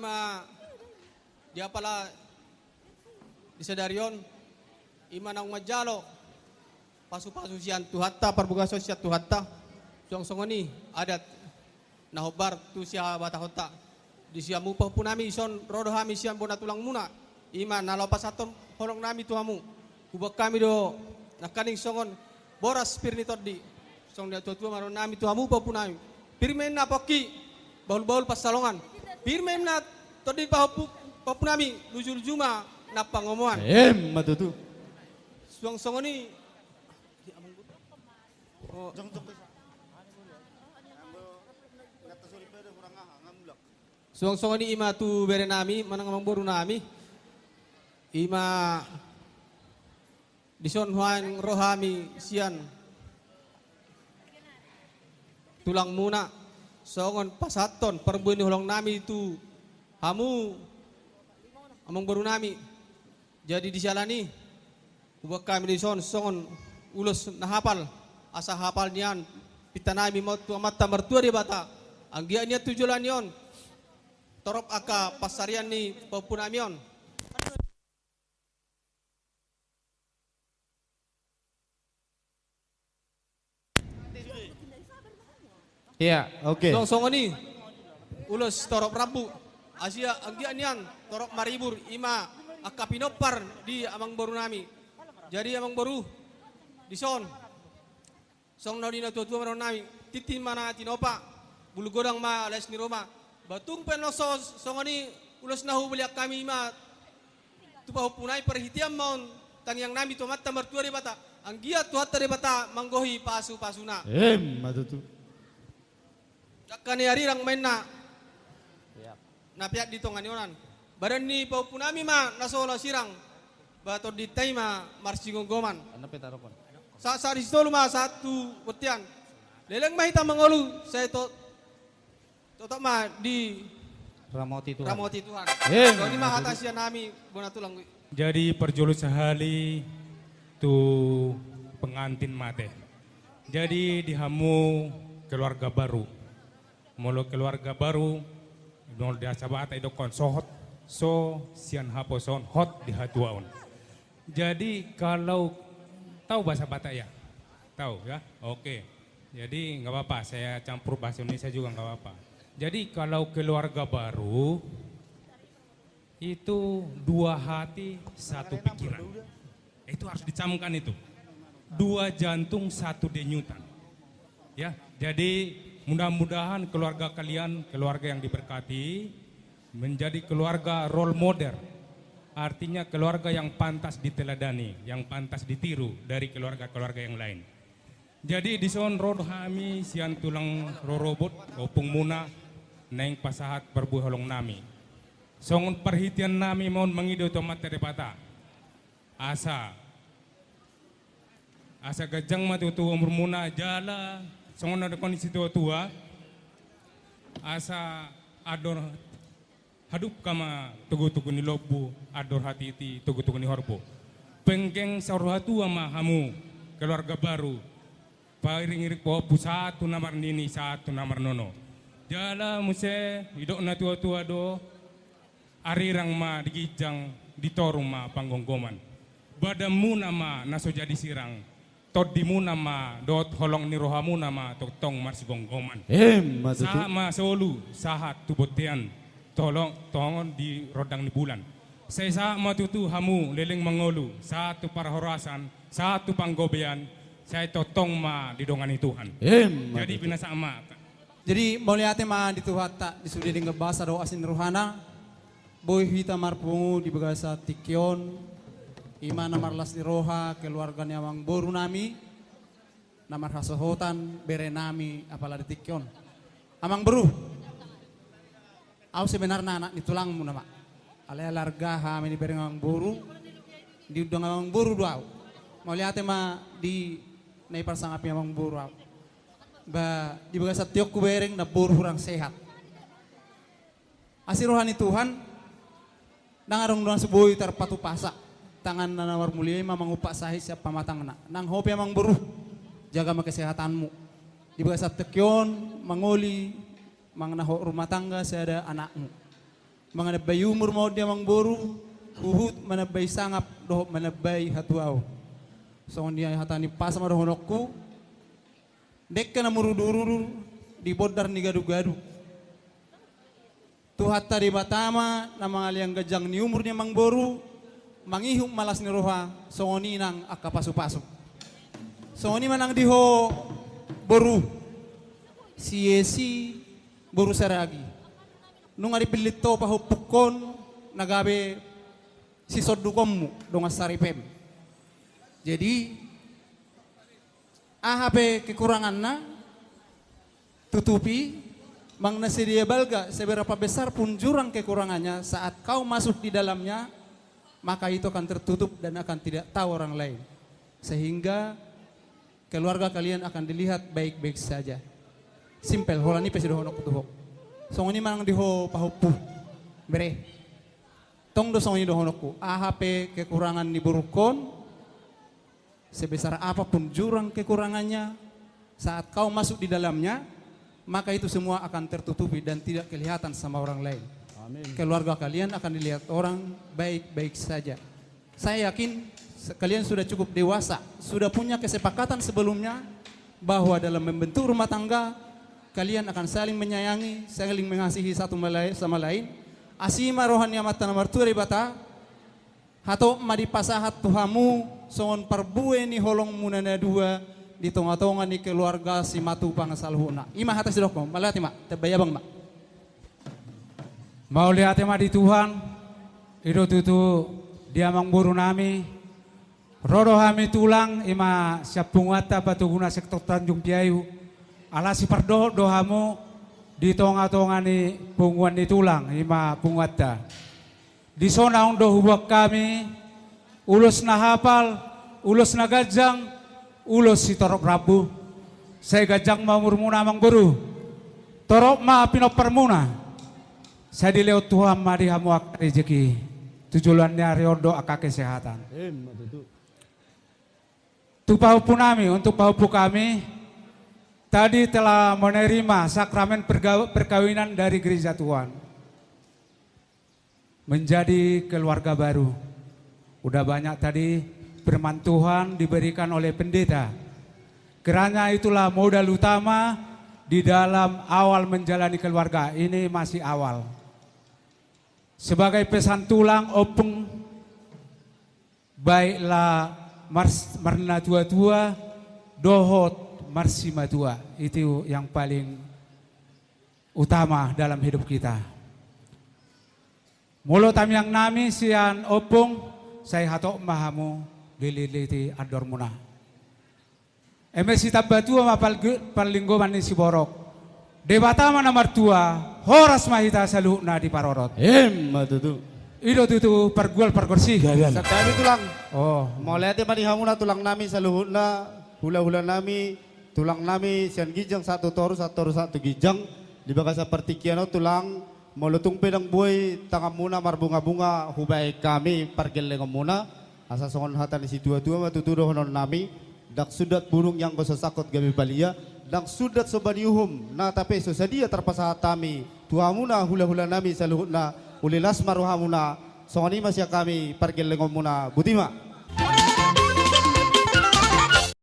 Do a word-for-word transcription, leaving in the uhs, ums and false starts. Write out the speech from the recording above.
Ima di apala di sadari on, ima naung manjalo pasu-pasu sian Tuhanta, parbagason sian Tuhanta, suang songon i adat na hombar tu sihabatahonta. Di sian hamu pahompunami, dison ro do hami sian bona tulangmuna, ima na laho pasahathon holongnami tu hamu. Huboan hami do nangkaning songon boras pir ni tondi. Songon na tuatua ma dohononnami tu hamu pahompunami. Pir ma inna pongki, bahulbahul pansalongan. Pir ma inna tondi pahompu, pahompunami, lujuluju ma na pangomoan. Emma tutu. Suang songon i. Oh. Suang songon i ima tu berenami manang amangborunami. Ima dison huaeng ro hami sian tulangmuna songon pasahathon parbue ni holongnami tu hamu amangborunami. Jadi di siala ni i, huboan hami dison songon ulos na hapal, asa hapal nian pintanami ma on tu Amanta Martua Debata, anggiat nian tu joloan ni on torop angka pansarian ni pahompunami on. Iya, oke. Suang songon i ulos torop rambu, asa anggiat nian torop maribur, ima angka pinompar di amangborunami. Jadi amangboru, dison songon na di na tuatua ma dohononnami, tintin ma na tinopa, bulu godang ma las ni ruma. Ba tung pe na so songon i ulos na hubalian hami, ima tu pahompunami, parhitean ma on tangiangnami tu Amanta Martua Debata, anggiat Tuhanta Debata manggohi pasupasuna. Emma tutu. Dangka ni arirang ma inna na peak di tonga ni onan. Badan ni pahompunami ma na so laho sirang, ba tondinta i ma marsigomgoman. Sahat-sahat ni sitolu ma sahat tu bontean. Leleng ma hita mangolu, sai to Totop ma di ramoti Tuhan. Ramoti Tuhan. Eh, songon i ma hata sian hami bona tulang. Jadi parjolo sahali tu pengantin ma ate. Jadi di hamu keluarga baru. Molo keluarga baru, molo di bahasa Batak idokkon sohot, so sian haposoon, hot di hatuaon. Jadi kalau, tahu bahasa Batak ya? Tahu ya? Oke. Jadi nggak apa-apa, saya campur bahasa Indonesia juga nggak apa-apa. Jadi kalau keluarga baru itu dua hati satu pikiran. Itu harus dicamkan itu. Dua jantung satu denyutan. Ya, jadi mudah-mudahan keluarga kalian, keluarga yang diberkati, menjadi keluarga role model. Artinya keluarga yang pantas diteladani, yang pantas ditiru dari keluarga-keluarga yang lain. Jadi dison ro do hami sian tulang rorobot, ompungmuna, naeng pasahat parbue holongnami. Songon parhiteannami ma on mangido tu Amanta Debata. Asa Asa ganjang ma tutu umurmuna jala songon na didok ni situatua, asa andor hadungka ma togutogu ni lombu, andor hatiti togutogu ni horbo. Penggeng saur matua ma hamu keluarga baru, pairing-iring pahompu sahat tu na marnini sahat tu na marnono. Jala muse didok na tuatua do, arirang ma di ginjang, di toru ma panggomgoman. Badanmuna ma na so jadi sirang, tondimuna ma dohot holong ni rohamuna ma tongtong marsigomgoman. Emma tutu. Sahat ma solu, sahat tu bontean, tolong tongon di rondang ni bulan. Sai sahat ma tutu hamu leleng mangolu, sahat tu parhorasan, sahat tu panggabean, sai tongtong ma didongani Tuhan. Emma tutu. Jadi pinasahat ma. Jadi mauliate ma di Tuhanta, di sude denggan basa dohot asi ni rohana, boi hita marpungu di bagasan tingki on, ima na marlas ni roha keluarga ni amangborunami, na marhasohotan berenami apala di tingki on. Amangboru, au sebenarna anak ni tulangmu nama. Alai ala arga hami ni bereng amangboru, diundang amangboru do au. Mauliate ma di na diparsangapi amangboru au. Ba di bagasan tingkionku bereng na boru hurang sehat. Asi roha ni Tuhan, ndang adong do na so boi tarpatupasa. Tanganna na marmulia i ma mangumpat sahit sian pamatangna. Nang ho pe amangboru, jaga ma kesehatanmu. Di bagasan tingki on mangoli, manang na hot rumah tangga sada anakmu. Manambai umur ma on di amangboru, huhut manambai sangap dohot manambai hatuaon. Songon i hata ni umpasa ma dohononku, dengke na murudurudur di bondar ni gadugadu. Tuhanta Debata ma na mangalean ganjang ni umur ni amangboru, mangihut ma las ni roha, songon i nang angka pasupasu. Songon i ma nang di ho boru, si Yesi boru Saragi. Nunga dipillit ho pahompungkon na gabe sisondukonmu dongan saripem. Jadi, aha pe kekuranganna, tutupi, manang na sedia balga, seberapa besar pun jurang kekurangannya, saat kau masuk di dalamnya, maka itu akan tertutup dan akan tidak tahu orang lain. Sehingga keluarga kalian akan dilihat baik-baik saja. Simpel, holan i pe sidohononku tu ho. Songon i ma nang di ho pahompu. Bere. Tong do songon i dohononku. Aha pe kekurangan ni borungkon, sebesar apa pun jurang kekurangannya, saat kau masuk di dalamnya, maka itu semua akan tertutupi dan tidak kelihatan sama orang lain. Amin. Keluarga kalian akan dilihat orang baik-baik saja. Saya yakin se-, kalian sudah cukup dewasa, sudah punya kesepakatan sebelumnya bahwa dalam membentuk rumah tangga, kalian akan saling menyayangi, saling mengasihi satu melai-, sama lain. Asi ma roha ni Amanta na martua Debata, hatop ma dipasahat tu hamu songon parbue ni holongmuna na dua di tonga-tonga ni keluarga Simatupang saluhutna. I ma hata sidohonon, mauliate ma, tambai abang ma. Mauliate ma di Tuhan, i do tutu di amangboru nami, ro do hami tulang, i ma sian punguanta Patoguna sektor Tanjung Piayu, ala sipardohot do hamu di tonga-tonga ni punguan ni tulang, i ma punguanta. Dison naung do huboan hami, ulos na hapal, ulos na ganjang, ulos sitorop rambu. Sai ganjang ma umurmuna amangboru. Torop ma pinomparmuna. Sai dilehon Tuhan ma di hamu angka rejeki. Tu joloan ni ari on dohot angka kesehatan. Emma tutu. Tu pahompu nami, untuk pahompu kami, tadi telah menerima sakramen perga-, perkawinan dari gereja Tuhan. Menjadi keluarga baru. Udah banyak tadi firman Tuhan diberikan oleh pendeta. Kiranya itulah modal utama di dalam awal menjalani keluarga. Ini masih awal. Sebagai pesan tulang, ompung, baiklah mars-, marnatua-tua, dohot marsimatua. Itu yang paling utama dalam hidup kita. Molo tamiang nami sian ompung, sai hatop ma hamu dililiti andormuna. Eme sitambatua ma palgu-, parlinggoman ni siborok. Debata ma na martua, horas ma hita saluhutna diparorot. Emma tutu. I do tutu pargual pargonsi. Gabe. Sangkali tulang. Oh. Mauliate ma di hamuna tulang nami saluhutna, hula-hula nami, tulang nami sian ginjang sahat tu toru, sahat toru sahat tu ginjang. Di bagasan partingkian on tulang, molo tung pe ndang boi tanganmuna marbunga-bunga hubaen hami pargellengonmuna, asa songon hata ni situa-tua ma tutu dohonon nami, ndang sundat burung ianggo so sangkot gabe palia, ndang sundat so bani uhum, nata pe so sadia tarpasahat hami tu hamuna hula-hula nami saluhutna, uli las ma rohamuna, songon i ma sian hami pargellengonmuna, boti ma.